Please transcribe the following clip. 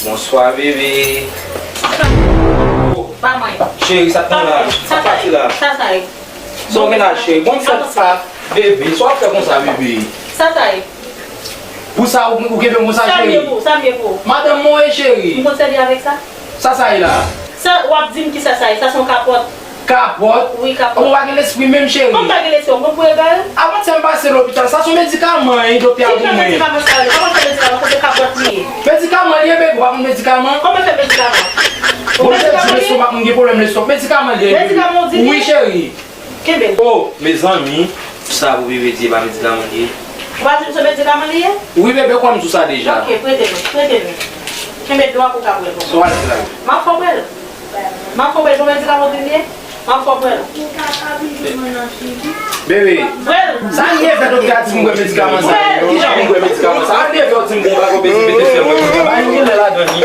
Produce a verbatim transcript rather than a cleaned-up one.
Bonswa, bebe. Pa mwen. Cheri, sa k pran la? Sa Sa pati la? Sa sa ye. Sa w gen la, cheri? Bon, fè sa, bebe. Sa w ap fè konsa, bebe? Sa sa ye. Pou sa, ou, ou kenbe m konsa, Sa m ye cheri? pou, sa m ye pou. Madanm mwen, cheri. M konn sèvi avèk sa. Sa sa ye la? Sa, w ap di m ki sa sa ye. Sa se yon kapòt. Kapòt? Wi, kapòt. Ou pa gen lespri menm, cheri? Kòm pa gen lespri, ou konn pou egal? Avan se m pase lopital, sa se yon medikaman, wi, doktè a Ki pou jan mwen. Medikaman sa yo? Kòman se medikaman? Kòm se kapòt li ye. Medikaman li ye, bebe, ou pa konn medikaman? Kòman se medikaman? Bon, se di lestomak, mwen gen pwoblèm lestomak. Medikaman li ye, bebe. Medikaman ou di li Wi, ye? Cheri. Kenbe l. Oh, mezanmi. Sa pou bebe di e pa medikaman li ye. Ou pa di m se medikaman li ye? Wi, bebe, kwè m sou sa deja. Ok, prete nou, prete nou. Kenbe dlo a pou ka bwè l. Sa w al di la? M ap fè w bwè l. M ap fè w bwè l, se medikaman ou di m ye? M ap fè w bwè l. Bebe, Bwè l. sa n devè doktè a di m bwè medikaman sa yo? Ki jan pou m bwè medikaman sa? An devè w di m bon bagay, ou bezwen pete sèl mwen. Ba yon gen lè ladan li.